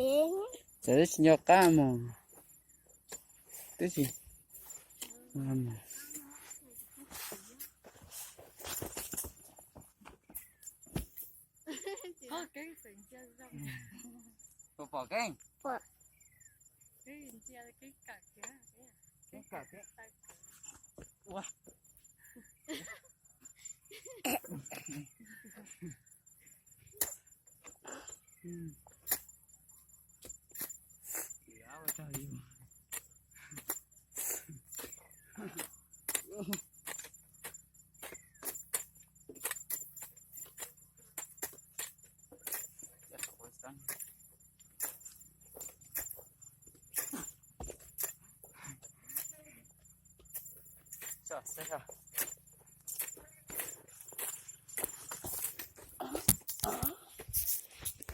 Txawm twb tsis nco qab mus, twb tsis. Puas pom keeb? Keeb kawm keeb. Ua. Saib saib.